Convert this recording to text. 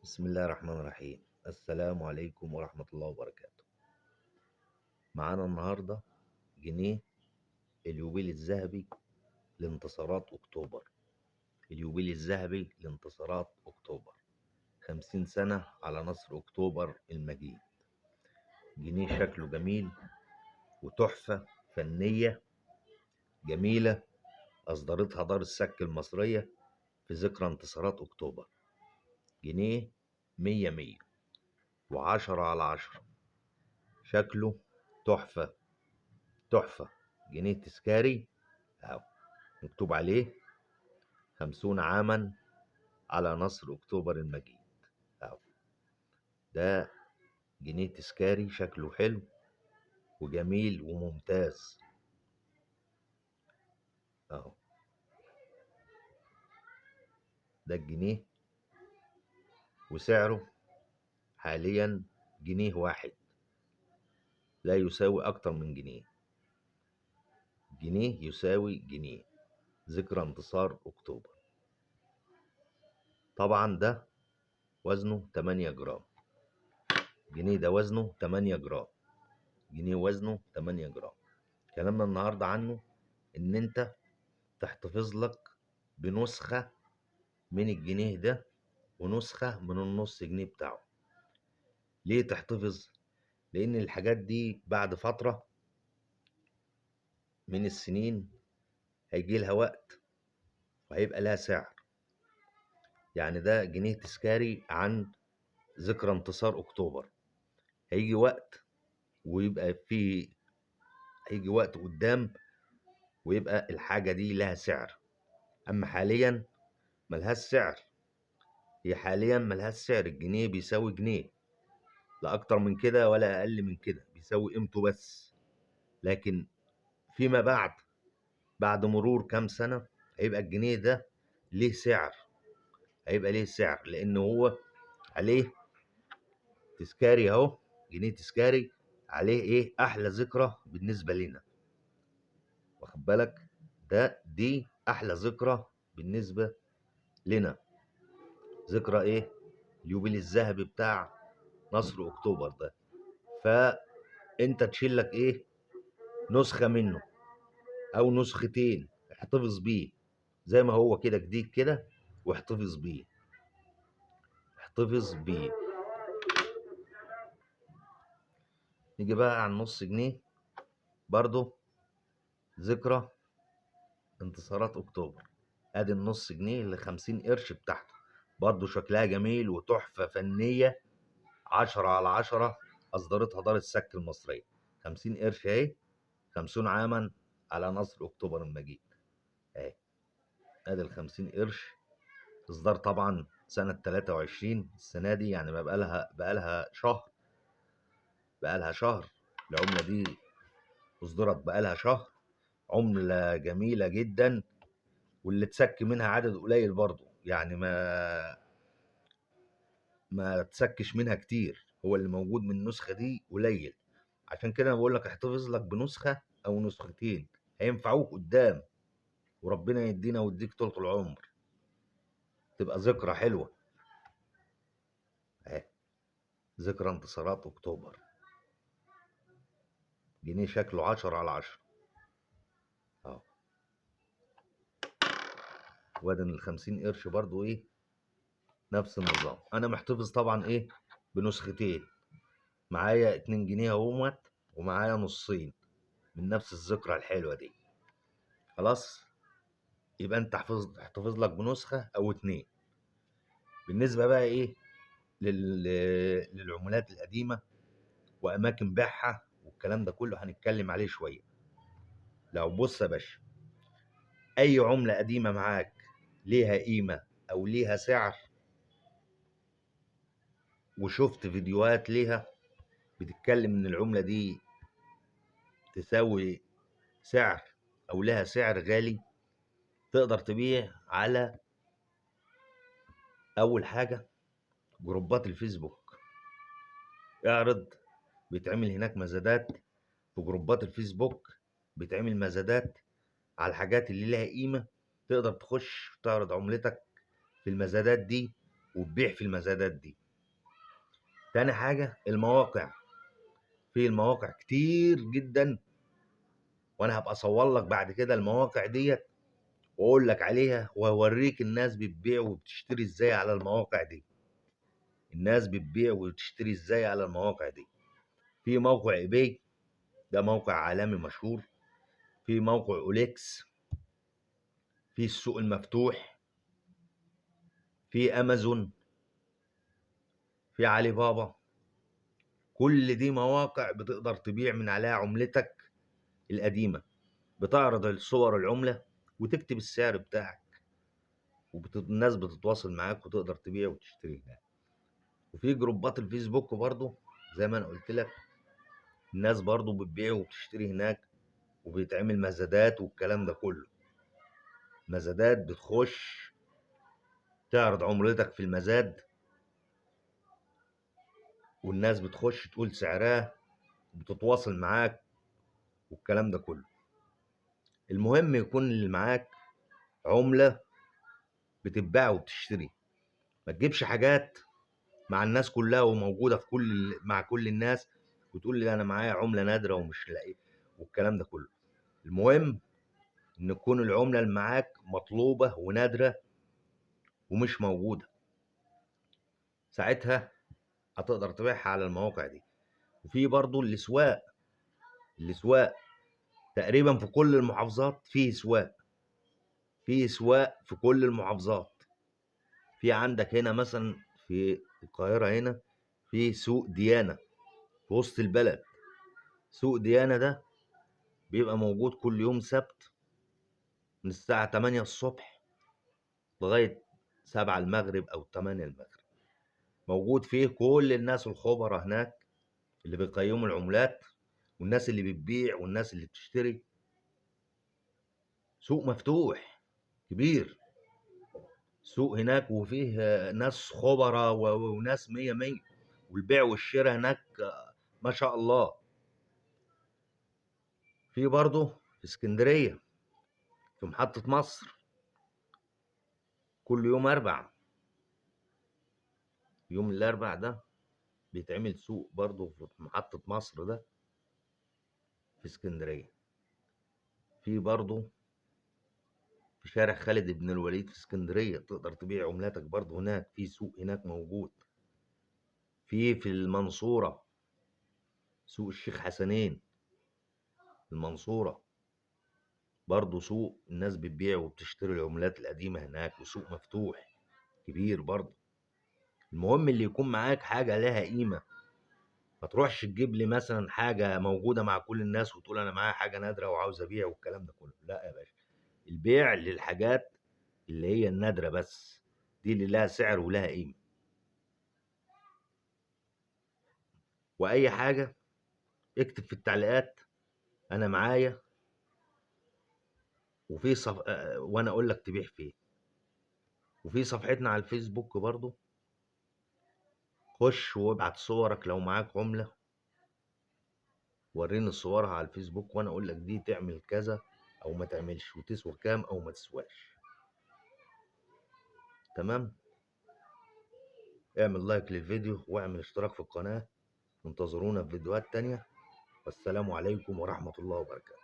بسم الله الرحمن الرحيم. السلام عليكم ورحمة الله وبركاته. معانا النهاردة جنيه اليوبيل الذهبي لانتصارات أكتوبر. اليوبيل الذهبي لانتصارات أكتوبر، 50 سنة على نصر أكتوبر المجيد. جنيه شكله جميل وتحفة فنية جميلة أصدرتها دار السك المصرية في ذكرى انتصارات أكتوبر. جنيه 100 100 و10 على 10، شكله تحفة تحفة. جنيه تذكاري أهو، مكتوب عليه 50 عاما على نصر أكتوبر المجيد أهو. ده جنيه تذكاري شكله حلو وجميل وممتاز أهو. ده الجنيه، وسعره حاليا جنيه واحد، لا يساوي أكتر من جنيه. جنيه يساوي جنيه، ذكرى انتصار أكتوبر. طبعا ده وزنه 8 جرام. جنيه ده وزنه 8 جرام. جنيه وزنه 8 جرام. كلامنا النهاردة عنه إن أنت تحتفظ لك بنسخة من الجنيه ده ونسخة من النص جنيه بتاعه. ليه تحتفظ؟ لأن الحاجات دي بعد فترة من السنين هيجي لها وقت وهيبقى لها سعر. يعني ده جنيه تذكاري عن ذكرى انتصار أكتوبر. هيجي وقت ويبقى فيه، هيجي وقت قدام ويبقى الحاجة دي لها سعر. أما حاليا ملهاش سعر. هي حاليا ملهاش سعر. الجنيه بيساوي جنيه، لا أكتر من كده ولا أقل من كده، بيساوي قيمته بس. لكن فيما بعد، بعد مرور كام سنة، هيبقى الجنيه ده ليه سعر. هيبقى ليه سعر لأن هو عليه تذكاري أهو، جنيه تذكاري عليه إيه؟ أحلى ذكرى بالنسبة لنا، واخد بالك؟ ده دي أحلى ذكرى بالنسبة لنا. ذكرى إيه؟ اليوبيل الذهبي بتاع نصر أكتوبر ده. فأنت تشيل لك إيه؟ نسخة منه أو نسختين، احتفظ بيه زي ما هو كده جديد كده، واحتفظ بيه، احتفظ بيه. نيجي بقى على النص جنيه، برضو ذكرى انتصارات أكتوبر. ادي النص جنيه اللي 50 قرش بتاعته، برضو شكلها جميل وتحفة فنية 10 على 10، أصدرتها دار السك المصرية. 50 قرش اهي، 50 عاما على نصر أكتوبر المجيد اهي. ادي ال 50 قرش، اصدار طبعا سنة 23 السنة دي، يعني ما بقالها شهر، بقالها شهر العملة دي اصدرت، بقالها شهر. عملة جميلة جدا، واللي تسك منها عدد قليل برضو، يعني ما تسكش منها كتير، هو اللي موجود من النسخة دي قليل. عشان كده انا بقول لك احتفظ لك بنسخة او نسختين، هينفعوك قدام، وربنا يدينا ويديك طول العمر، تبقى ذكرى حلوة اهي. ذكرى انتصارات اكتوبر، جنيه شكله 10 على 10 اهو. وادي ال 50 قرش برضو ايه؟ نفس النظام. انا محتفظ طبعا ايه؟ بنسختين، معايا 2 جنيه اهوت، ومعايا نصين من نفس الذكرى الحلوة دي. خلاص، يبقى انت احتفظ لك بنسخة او 2. بالنسبة بقى ايه للعملات القديمة واماكن بيعها والكلام ده كله هنتكلم عليه شوية. لو بص يا باشا، اي عملة قديمة معاك ليها قيمة او ليها سعر، وشفت فيديوهات ليها بتتكلم ان العملة دي تساوي سعر او لها سعر غالي، تقدر تبيع على اول حاجة جروبات الفيسبوك. اعرض، بيتعمل هناك مزادات في جروبات الفيسبوك، بيتعمل مزادات على الحاجات اللي لها قيمة، تقدر تخش تعرض عملتك في المزادات دي وتبيع في المزادات دي. تاني حاجة المواقع، في المواقع كتير جدا، وانا هبقى اصور لك بعد كده المواقع ديت واقول لك عليها واوريك الناس بتبيع وبتشتري ازاي على المواقع دي. الناس بتبيع وتشتري ازاي على المواقع دي. في موقع eBay، ده موقع عالمي مشهور. في موقع OLX، في السوق المفتوح، في امازون، في علي بابا. كل دي مواقع بتقدر تبيع من عليها عملتك القديمة. بتعرض صور العملة وتكتب السعر بتاعك، والناس بتتواصل معاك وتقدر تبيع وتشتري هناك. وفي جروبات الفيسبوك برضو زي ما انا قلت لك، الناس برضو بتبيع وبتشتري هناك، وبيتعمل مزادات والكلام ده كله. مزادات بتخش تعرض عملتك في المزاد، والناس بتخش تقول سعرها وبتتواصل معاك والكلام ده كله. المهم يكون اللي معاك عملة بتتباع وبتشتري، ما تجيبش حاجات مع الناس كلها وموجودة في كل مع كل الناس وتقول لي انا معايا عملة نادرة ومش لاقي والكلام ده كله. المهم ان تكون العملة اللي معاك مطلوبة ونادرة ومش موجودة، ساعتها هتقدر تبيعها على المواقع دي. وفي برضو الاسواق، الاسواق تقريبا في كل المحافظات في اسواق، في اسواق في كل المحافظات. في عندك هنا مثلا في القاهرة هنا في سوق ديانة في وسط البلد. سوق ديانة ده بيبقى موجود كل يوم سبت من الساعة 8 الصبح لغاية 7 المغرب أو 8 المغرب. موجود فيه كل الناس الخبراء هناك اللي بيقيموا العملات، والناس اللي بتبيع والناس اللي بتشتري. سوق مفتوح كبير، سوق هناك، وفيه ناس خبراء وناس مية مية، والبيع والشراء هناك ما شاء الله. في برضه في اسكندرية في محطة مصر كل يوم أربع، يوم الأربع ده بيتعمل سوق برضه في محطة مصر ده في اسكندرية. في برضه في شارع خالد بن الوليد في اسكندرية تقدر تبيع عملاتك برضه هناك، في سوق هناك موجود. في المنصورة سوق الشيخ حسنين المنصورة برضه سوق الناس بتبيع وبتشتري العملات القديمة هناك، وسوق مفتوح كبير برضه. المهم اللي يكون معاك حاجة لها قيمة، ما تروحش تجيب لي مثلا حاجة موجودة مع كل الناس وتقول أنا معايا حاجة نادرة وعاوز أبيع والكلام ده كله. لا يا باشا، البيع للحاجات اللي هي النادرة بس، دي اللي لها سعر ولها قيمة. وأي حاجة اكتب في التعليقات أنا معايا، وفي وأنا أقول لك تبيع فين. وفي صفحتنا على الفيسبوك برضو، خش وابعت صورك لو معاك عملة، وريني صورها على الفيسبوك وانا اقول لك دي تعمل كذا او ما تعملش، وتسوى كام او ما تسواش. تمام؟ اعمل لايك للفيديو واعمل اشتراك في القناة، وانتظرونا في فيديوهات تانية. والسلام عليكم ورحمة الله وبركاته.